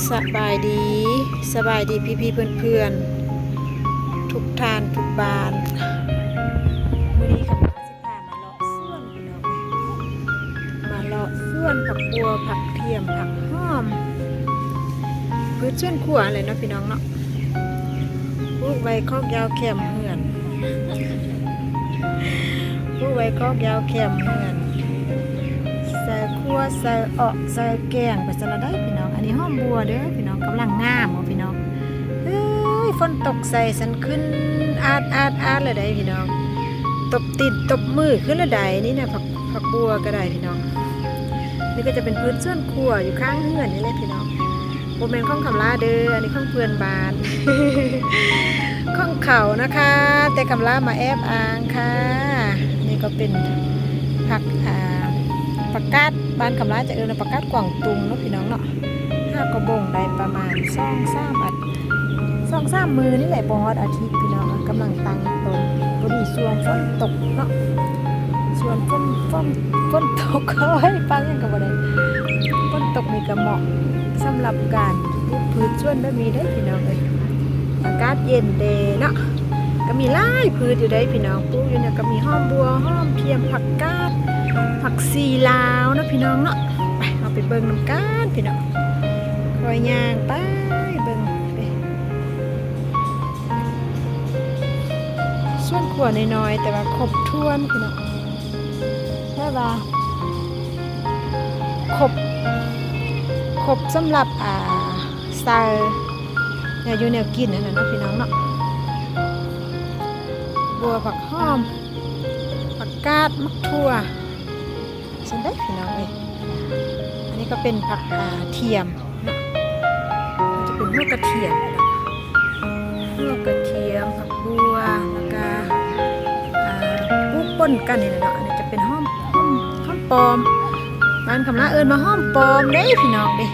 ສະບາຍດີ ສະບາຍດີພີ່ໆເພື່ອນໆ ທຸກທ່ານທຸກບ້ານ. ມື້ນີ້ຄຳລາຊິພາມາເລາະສວນພີ່ນ້ອງ ມາເລາະສວນຜັກບົວ ຜັກທຽມ ຜັກຫອມ ພືດສວນຄົວຫັ້ນແຫຼະເນາະພີ່ນ້ອງເນາະ. ປູກໄວ້ຄອກຍາວແຄມເຮືອນ ປູກໄວ້ຄອກຍາວແຄມເຮືອນ ໃສ່ຂົ້ວ ໃສ່ເອາະ ໃສ່ແກງໄປຊັ້ນລະໄດ໋ພີ່ນ້ອງ. ອັນນີ້ຫອມບົວເດີພີ່ນ້ອງ ກຳລັງງາມເນາະພີ່ນ້ອງ. ເອີຍ ຝົນຕົກໃສ່ຊັ້ນຂຶ້ນອາດໆໆລະໄດ໋ພີ່ນ້ອງ ຕົບຕີນຕົບມືຂຶ້ນລະໄດ໋. ນີ້ນະ ຜັກ ຜັກບົວກະໄດ້ພີ່ນ້ອງ. ນີ້ກະຈະເປັນພືດສວນຄົວຢູ່ຂ້າງເຮືອນນີ້ແຫຼະພີ່ນ້ອງ. ບໍ່ແມ່ນຂອງຄຳລາເດີ ອັນນີ້ຂອງເພື່ອນບ້ານ ຂອງເຂົານະຄະ ແຕ່ຄຳລາມາແອບອ້າງຄ່ະ. ນີ້ກະເປັນຜັກ ອ່າ ຜັກກາດ ບ້ານຄຳລາຈະເອີ້ນວ່າຜັກກາດກວາງຕຸ້ງເນາະພີ່ນ້ອງເນາະ. ຫາກະບົ່ງໄດ້ປະມານສອງສາມອາ ສອງສາມມື້ນີ້ແຫຼະ ບໍ່ຮອດອາທິດພີ່ນ້ອງ. ກຳລັງຕັ້ງຕົ້ນ ພໍດີຊ່ວງຝົນຕົກເນາະ ຊ່ວງຝົນ ຝົນ ຝົນຕົກ ໂອ້ຍ ຟັງຫຍັງກະບໍ່ໄດ້. ຝົນຕົກນີ້ກະເໝາະສຳລັບການປູກພືດສວນແບບນີ້ເດີພີ່ນ້ອງເອີຍ. ອາກາດເຢັນແດ່ເນາະ ກະມີຫຼາຍພືດຢູ່ເດ້ພີ່ນ້ອງ. ປູກຢູ່ນີ້ກະມີຫອມບົວ ຫອມທຽມ ຜັກກາດ ຜັກຊີລາວເນາະພີ່ນ້ອງເນາະ. ໄປ ເຮົາໄປເບິ່ງນຳກັນພີ່ນ້ອງ ຄ່ອຍຍ່າງໄປເບິ່ງເດ້. ສວນຄົວນ້ອຍໆ ແຕ່ວ່າຄົບຖ້ວນພີ່ນ້ອງ ແບບວ່າຄົບ ຄົບສຳລັບ ອ່າ ໃສ່ແນວຢູ່ແນວກິນຫັ້ນນະເນາະພີ່ນ້ອງເນາະ. ບົວ ຜັກຫອມ ຜັກກາດ ໝາກຖົ່ວ ຊັ້ນເດ້ພີ່ນ້ອງເອີຍ. ອັນນີ້ກະເປັນຜັກ ອ່າ ທຽມເນາະ ມັນຈະເປັນຫົວກະທຽມເນາະ ຫົວກະທຽມ ຜັກບົວ ແລ້ວກະ ອ່າ ປູກປົນກັນນີ້ແຫຼະເນາະ. ອັນນີ້ຈະເປັນຫອມ ຫອມ ຫອມປ້ອມ ບ້ານຄຳລາເອີ້ນວ່າຫອມປ້ອມເດ້ພີ່ນ້ອງເດ້.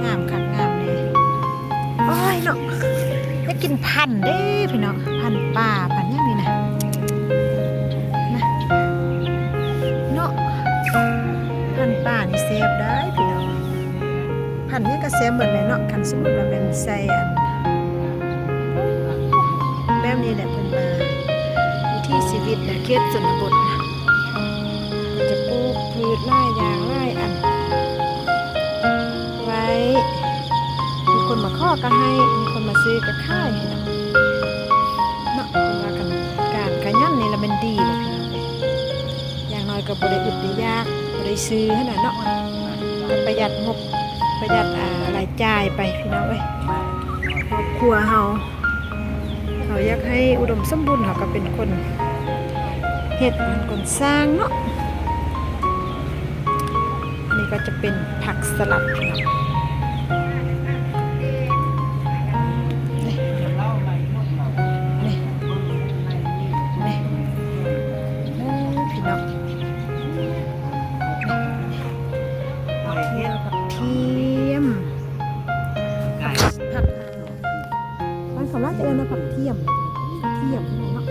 ງາມຄັກງາມແນ່. ໂອ້ຍເນາະ ຢາກກິນພັນເດ້ພີ່ນ້ອງ ພັນປ່າ ພັນຫຍັງນີ້ນະ ນະ ເນາະ ພັນປ່ານີ້ແຊບໄດ໋ພີ່ນ້ອງ. ພັນຫຍັງກະແຊບໝົດແຫຼະເນາະ ຄັນສົມມຸດວ່າແມ່ນໃສ່ອັນ ແບບນີ້ແຫຼະ ເພິ່ນວ່າວິຖີຊີວິດໃນເຂດຊົນນະບົດນະ ເພິ່ນຈະປູກພືດຫຼາຍຢ່າງຫຼາຍອັນ ໄວ້ ມີຄົນມາຂໍກະໃຫ້ ມີຄົນມາຊື້ກະຂາຍເນາະ. ເນາະ ເພິ່ນວ່າການ ການຂະຫຍັນນີ້ລະແມ່ນດີແຫຼະພີ່ນ້ອງເອີຍ. ຢ່າງໜ້ອຍກະບໍ່ໄດ້ອຶດໄດ້ຢາກ ບໍ່ໄດ້ຊື້ຫັ້ນນະເນາະ ກະປະຢັດງົບ ປະຢັດ ອ່າ ລາຍຈ່າຍໄປພີ່ນ້ອງເອີຍ. ຄອບຄົວເຮົາ ເຮົາຢາກໃຫ້ອຸດົມສົມບູນ ເຮົາກະເປັນຄົນເຮັດ ເປັນຄົນສ້າງເນາະ. ອັນນີ້ກະຈະເປັນຜັກສະຫຼັດພີ່ນ້ອງ ນີ້ ນີ້ ນີ້ ເອີ ພີ່ນ້ອງ ນີ້ ຜັກທຽມ ຜັກ ຜັກ ອ່າ ບ້ານເຂົາລາວຈະເອີ້ນວ່າຜັກທຽມ ທຽມເນາະ.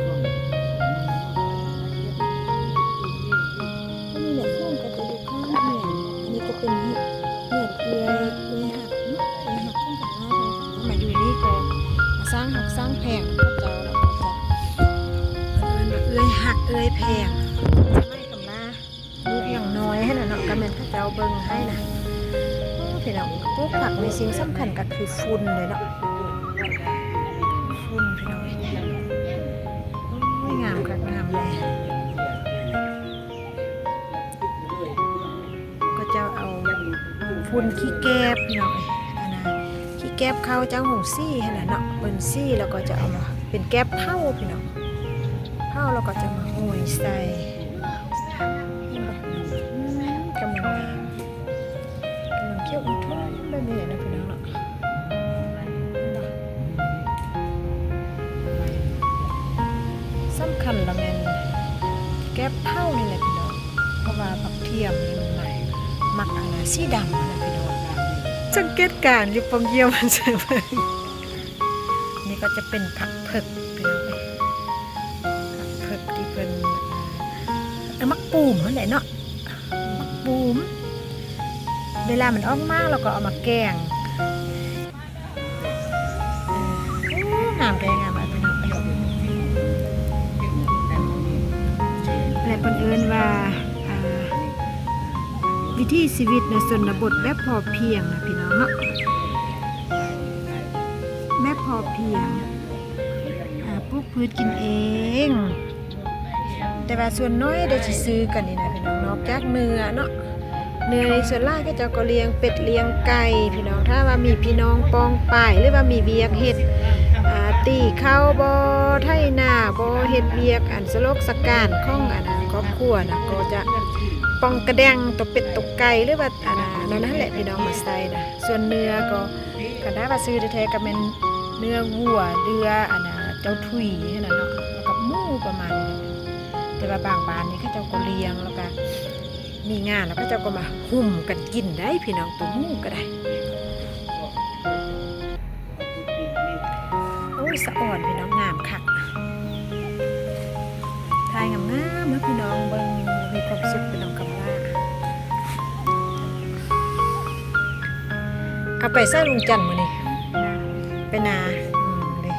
ອັນນີ້ແຫຼະ ເຮືອນກະຈະຢູ່ຂ້າງເຮືອນ ອັນນີ້ກະເປັນເຮືອນ ເຮືອນເອື້ອຍ ເອື້ອຍຮັກເນາະ ເອື້ອຍຮັກຂອງເຂົາເນາະ. ມາຢູ່ນີ້ກະມາສ້າງຮັກສ້າງແພງເຂົາເຈົ້າ ແລ້ວເຂົາເຈົ້າເອີ້ນວ່າເອື້ອຍຮັກເອື້ອຍແພງ. ສະໄໝເຂົາລາ ລູກຍັງນ້ອຍຫັ້ນນະເນາະ ກະແມ່ນເຂົາເຈົ້າເບິ່ງໃຫ້ນະ. ໂອ້ ພີ່ນ້ອງ ປູກຜັກນີ້ສິ່ງສຳຄັນກະຄືຝຸ່ນເລີຍເນາະ ຝຸ່ນພີ່ນ້ອງ. ໂອ້ຍ ງາມຄັກງາມແນ່. ເຂົາເຈົ້າເອົາຝຸ່ນຂີ້ແກບພີ່ນ້ອງເອີຍ ອັນນະ ຂີ້ແກບເຂົ້າເຈົ້າຫົງສີຫັ້ນນະເນາະ ເພິ່ນສີແລ້ວກໍຈະເອົາມາເປັນແກບເຜົາພີ່ນ້ອງ ເຜົາແລ້ວກໍຈະມາໂຮຍໃສ່. ເຫັນບໍ່? ອືມ ກຳລັງງາມ ກຳລັງຂຽວອຸ່ມທຸ່ມແບບນີ້ເນາະພີ່ນ້ອງເນາະ. ເຫັນບໍ່? ສຳຄັນລະແມ່ນແກບເຜົານີ້ແຫຼະພີ່ນ້ອງ ເພາະວ່າຜັກທຽມນີ້ມັນໝາກ ໝາກອັນນະສີດຳຫັ້ນນະພີ່ນ້ອງ. ສັງເກດການຢູ່ປ່ອງຢ້ຽມມັນເຊີງເບິ່ງ. ນີ້ກໍຈະເປັນຜັກເຜິກພີ່ນ້ອງເອີຍ ຜັກເຜິກທີ່ເພິ່ນ ເອີ ໝາກປູມຫັ້ນແຫຼະເນາະ ໝາກປູມ. ເວລາມັນອອກໝາກ ແລ້ວກໍເອົາມາແກງ ເພິ່ນເອີ້ນວ່າ ອ່າ ວິຖີຊີວິດໃນຊົນນະບົດແບບພໍພຽງນະພີ່ນ້ອງເນາະ ແບບພໍພຽງ ອ່າ ປູກພືດກິນເອງ. ແຕ່ວ່າສ່ວນໜ້ອຍໄດ້ຊິຊື້ກັນນີ້ນະພີ່ນ້ອງ ນອກຈາກເນື້ອເນາະ ເນື້ອນີ້ສ່ວນຫຼາຍເຂົາເຈົ້າກໍລ້ຽງເປັດລ້ຽງໄກ່ພີ່ນ້ອງ. ຖ້າວ່າມີພີ່ນ້ອງປ້ອງປາຍ ຫຼືວ່າມີວຽກເຮັດ ອ່າ ຕີເຂົ້າບໍ ໄຖນາບໍ ເຮັດວຽກອັນສະໂລກສະການຂອງອັນຄອບຄົວນະ ກໍຈະປ່ອງກະແດງຕົວເປັດຕົວໄກ່ ຫຼືວ່າອັນນັ້ນແຫຼະພີ່ນ້ອງມາໃສ່ນະ. ສ່ວນເນື້ອກໍ ຄັນຖ້າວ່າຊື້ແທ້ໆກໍແມ່ນເນື້ອວັວ ເຫຼືອອັນນ່າເຈົ້າທຸຍຫັ້ນນະເນາະ ແລ້ວກໍໝູປະມານນີ້. ແຕ່ວ່າບາງບ້ານນີ້ເຂົາເຈົ້າກໍລ້ຽງ ແລ້ວກໍມີງານ ແລ້ວເຂົາເຈົ້າກໍມາຫຸ້ມກັນກິນໄດ໋ພີ່ນ້ອງ ໂຕໝູກໍໄດ້. ໂອ້ຍ ສະອອນພີ່ນ້ອງ ງາມຄັກ. ຖ່າຍງາມໆໃຫ້ພີ່ນ້ອງເບິ່ງ ມີຄວາມສຸກພີ່ນ້ອງຄຳລາ. ເອົາໄປໃສລຸງຈັນມື້ນີ້? ໄປນາ. ອືມ ເດ້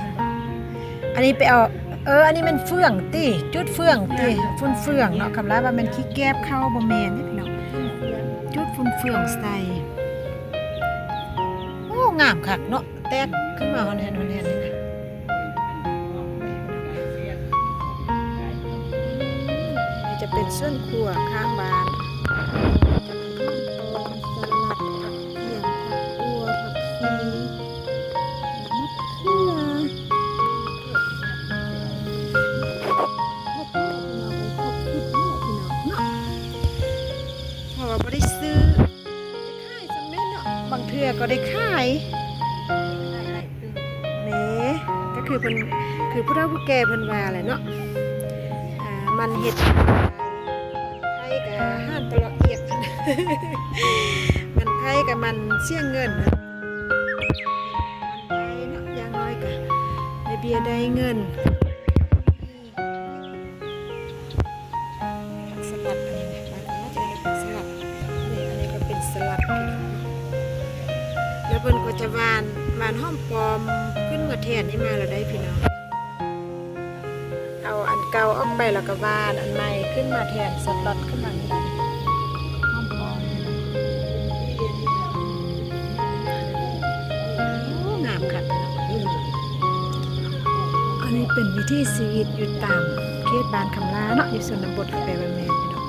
ອັນນີ້ໄປເອົາ ເອີ ອັນນີ້ແມ່ນເຟືອງຕິ ຈຸດເຟືອງຕິ ຝຸ່ນເຟືອງເນາະ. ຄຳລາວ່າແມ່ນຂີ້ແກບເຂົ້າ ບໍ່ແມ່ນເດ້ພີ່ນ້ອງ ຈຸດຝຸ່ນເຟືອງໃສ່. ໂອ້ ງາມຄັກເນາະ ແຕກຂຶ້ນມາຮ້ອນແຮນໆ ນີ້ນະ. ນີ້ຈະເປັນສວນຄົວຂ້າງບ້ານ ຈະມີຫອມປ້ອມ ສະຫຼັດ ຜັກກຽມ ຜັກບົ່ວ ຜັກຊີ ມະເຂືອ ຄົບເນາະ ພີ່ນ້ອງເນາະ ເພາະວ່າບໍ່ໄດ້ຊື້. ຂາຍຊຳແມ່ນເນາະ ບາງເທື່ອກໍໄດ້ຂາຍ. ນີ້ກໍຄືເພິ່ນ ຄືຜູ້ເຖົ້າຜູ້ແກ່ເພິ່ນວ່າແຫຼະເນາະ ອ່າ ມັນເຮັດ ໄຂ່ກະຫານຕະຫຼອດອຽກ ມັນໄຂ່ກະມັນເສຍເງິນນະ ມັນໄຂ່ເນາະ ຢ່າງໜ້ອຍກະໄດ້ເບ້ຍໄດ້ເງິນ. ຜັກສະຫຼັດ ອັນນີ້ນະ ບ້ານເຮົາຈະເອີ້ນວ່າຜັກສະຫຼັດ. ນີ້ ອັນນີ້ກໍເປັນສະຫຼັດ ແລ້ວເພິ່ນກໍຈະຫວ່ານ ຫວ່ານຫອມປ້ອມຂຶ້ນມາແທນນີ້ມາແລ້ວໄດ໋ພີ່ນ້ອງ. ເອົາອັນເກົ່າອອກໄປ ແລ້ວກໍຫວ່ານອັນໃໝ່ຂຶ້ນມາແທນ ສະຫຼັດຂຶ້ນມານີ້ ຫອມປ້ອມ. ໂອ້ ງາມຄັກເນາະ. ອັນນີ້ເປັນວິຖີຊີວິດຢູ່ຕາມເຂດບ້ານຄຳລາເນາະ ຢູ່ຊົນນະບົດກໍແປວ່າແມ່ນເນາະ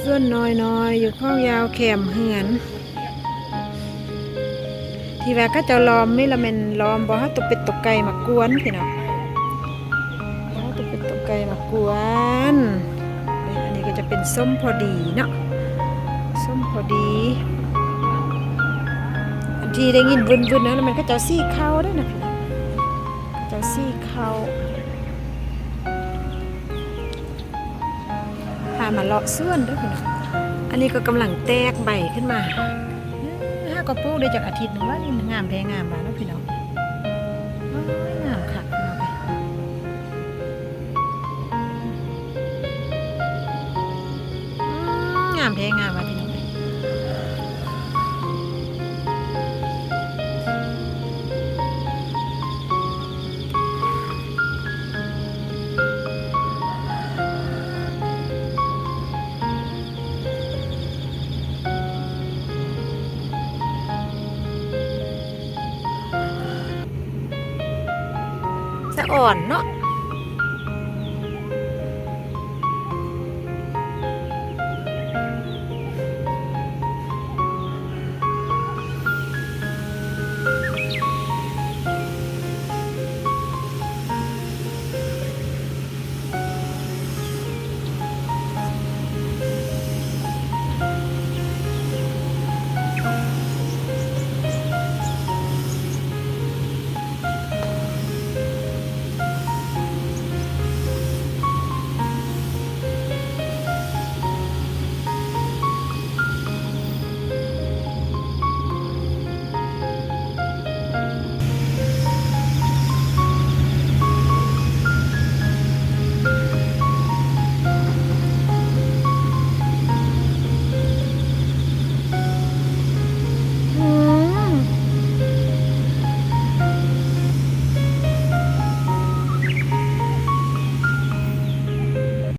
ສວນນ້ອຍໆ ຢູ່ຂອງຍາວແຄມເຮືອນ ທີ່ວ່າເຂົາເຈົ້າລ້ອມນີ້ລະແມ່ນລ້ອມບໍ່ໃຫ້ຕົວເປັດຕົວໄກ່ມາກວນພີ່ນ້ອງ ບໍ່ໃຫ້ຕົວເປັດຕົວໄກ່ມາກວນ. ນີ້ ອັນນີ້ກໍຈະເປັນສົ້ມພໍດີເນາະ ສົ້ມພໍດີ. ອັນທີ່ໄດ້ຍິນວຶ່ນໆນັ້ນແມ່ນເຂົາເຈົ້າສີເຂົ້າເດ້ນະພີ່ນ້ອງ ເຂົາເຈົ້າສີເຂົ້າ. ພາມາເລາະສວນເດີພີ່ນ້ອງ ອັນນີ້ກໍກຳລັງແຕກໃບຂຶ້ນມາ. ຫາກໍປູກໄດ້ຈັກອາທິດໜຶ່ງແລ້ວ ນີ້ງາມແທ້ງາມວ່າເນາະພີ່ນ້ອງ ໂອ້ຍ ງາມຄັກເນາະ. ອືມ ງາມແທ້ງາມວ່າພີ່ນ້ອງ. ສະອອນເນາະ